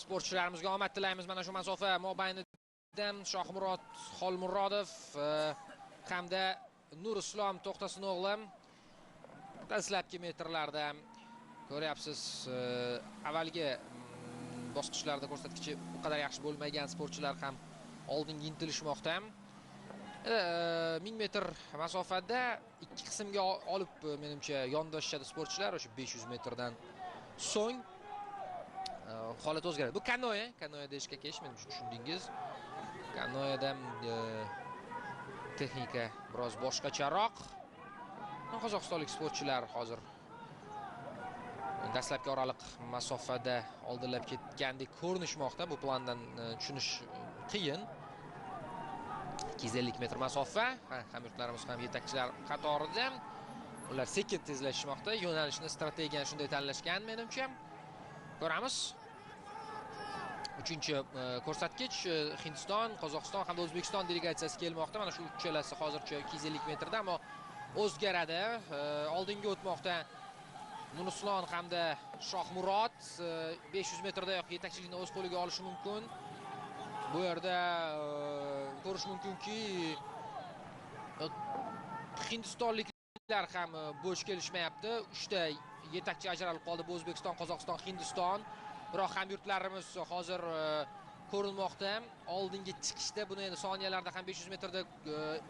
Sportchilarimizga omad tilaymiz mana shu masofa mobaynida. Shohmurod Xolmurodov hamda Nurislom To'xtasino'g'li dastlabki metrlarda ko'ryapsiz, avvalgi bosqichlarda ko'rsatkichi u qadar yaxshi bo'lmagan sportchilar ham oldinga intilishmoqda. 1000 metr masofada ikki qismga olib, menimcha, yondashishadi sportchilar. O'sha 500 metrdan so'ng holat o'zgaradi. Bu kanoe, kanoeda eshkak ekish, menimcha tushundingiz. Kanoeda texnika biroz boshqacharoq. Qozog'istonlik sportchilar hozir dastlabki oraliq masofada oldinlab ketgandek ko'rinishmoqda. Bu plandan tushunish qiyin. 250 metr masofa. Hamyurtlarimiz ham yetakchilar qatorida. Ular sekin tezlashmoqda. Yo'nalishni, strategiyani shunday tanlashgan menimcha. Ko'ramiz. Uchinchi ko'rsatkich Hindiston, Qozog'iston hamda O'zbekiston delegatsiyasi kelmoqda. Mana shu uchalasi hozircha 250 metrda, ammo o'zgaradi. Oldinga o'tmoqda Nurislom hamda Shohmurod. 500 metrdayoq yetakchilikni o'z qo'liga olishi mumkin. Bu yerda ko'rish mumkinki, hindistonliklar ham bo'sh kelishmayapti. 3 ta yetakchi ajralib qoldi. Bu O'zbekiston, Qozog'iston, Hindiston. Biroq hamyurtlarimiz hozir ko'rinmoqda. Oldinga chiqishda, buni endi soniyalarda ham 500 metrda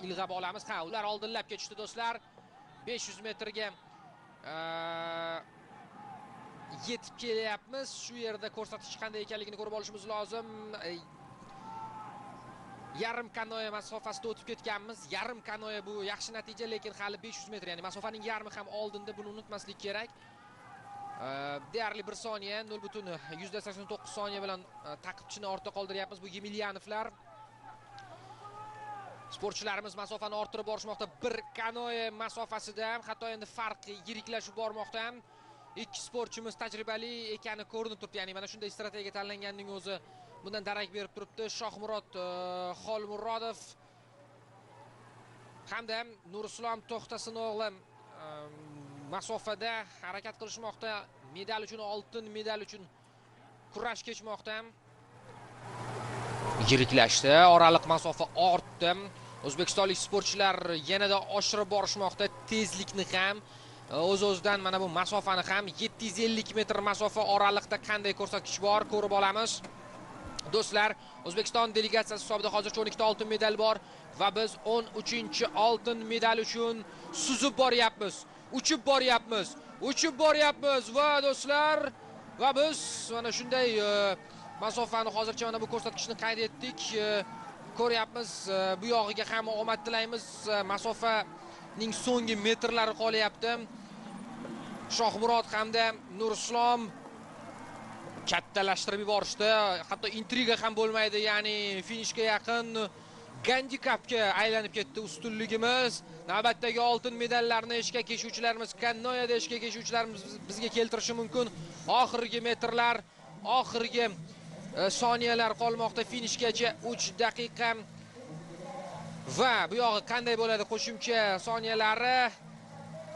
ilg'ab olamiz. Ha, ular oldinlab ketishdi do'stlar. 500 metrga yetib kelyapmiz. Shu yerda ko'rsatish qanday ekanligini ko'rib olishimiz lozim. Yarim kanoe masofasida o'tib ketganmiz. Yarim kanoe bu yaxshi natija, lekin hali 500 metr, ya'ni masofaning yarmi ham oldinda, buni unutmaslik kerak. Deyarli 1 soniya, 0.89 soniya bilan taqibchini ortda qoldiryapmiz. Bu Yemelyanovlar. Sportchilarimiz masofani orttirib borishmoqda. Bir kanoe masofasida, hatto endi farq yiriklashib bormoqda. Ikki sportchimiz tajribali ekani ko'rinib turibdi. Ya'ni mana shunday strategiya tanlanganining o'zi bundan darak berib turibdi. Shohmurod Xolmurodov hamda Nurislom To'xtasino'g'li masofada harakat qilishmoqda. Medal uchun, oltin medal uchun kurash kechmoqda. Yiriklashdi, oraliq masofa ortdi. O'zbekistonlik sportchilar yanada oshirib borishmoqda tezlikni ham, o'z-o'zidan mana bu masofani ham. 750 metr masofa oraliqda qanday ko'rsatkich bor, ko'rib olamiz. Do'stlar, O'zbekiston delegatsiyasi hisobida hozircha 12 ta oltin medal bor va biz 13-oltin medal uchun suzib boryapmiz, uchib boryapmiz, uchib boryapmiz va do'stlar, va biz mana shunday masofani hozircha mana bu ko'rsatkichni qayd etdik. Ko'ryapmiz, bu yog'iga ham omad tilaymiz. Masofaning so'nggi metrlari qolyapti. Shohmurod hamda Nurislom kattalashtirib yuborishdi. Hatto intriga ham bo'lmaydi, ya'ni finishga yaqin gandikapga aylanib ketdi ustunligimiz. Navbatdagi oltin medallarni eshkak eshuvchilarimiz, kanoeda eshkak eshuvchilarimiz bizga keltirishi mumkin. Oxirgi metrlar, oxirgi soniyalar qolmoqda finishgacha 3 daqiqa. Va bu yog'i qanday bo'ladi qo'shimcha soniyalari?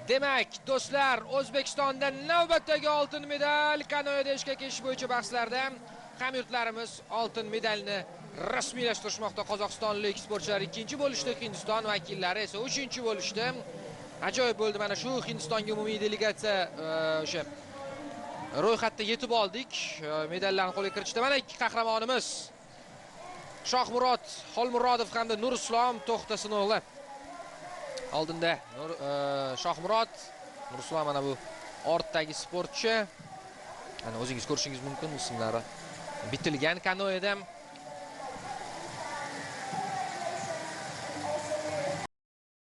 Demak, do'stlar, O'zbekistonda navbatdagi oltin medal kanoeda eshkak eshish bo'yicha bahslarda hamyurtlarimiz oltin medalni rasmiylashtirishmoqda. Qozog'istonlik sportchilar ikkinchi bo'lishdi, Hindiston vakillari esa uchinchi bo'lishdi. Ajoyib bo'ldi mana shu Hindistonga umumiy delegatsiya o'sha ro'yxatda yetib oldik. Medallarni qo'lga kiritishdi. Mana ikki qahramonimiz Shohmurod Xolmurodov hamda Nurislom To'xtasino'g'li. Oldinda Shohmurod, Nurislom mana bu ortdagi sportchi. Mana o'zingiz ko'rishingiz mumkin, ismlari bitilgan kanoeda.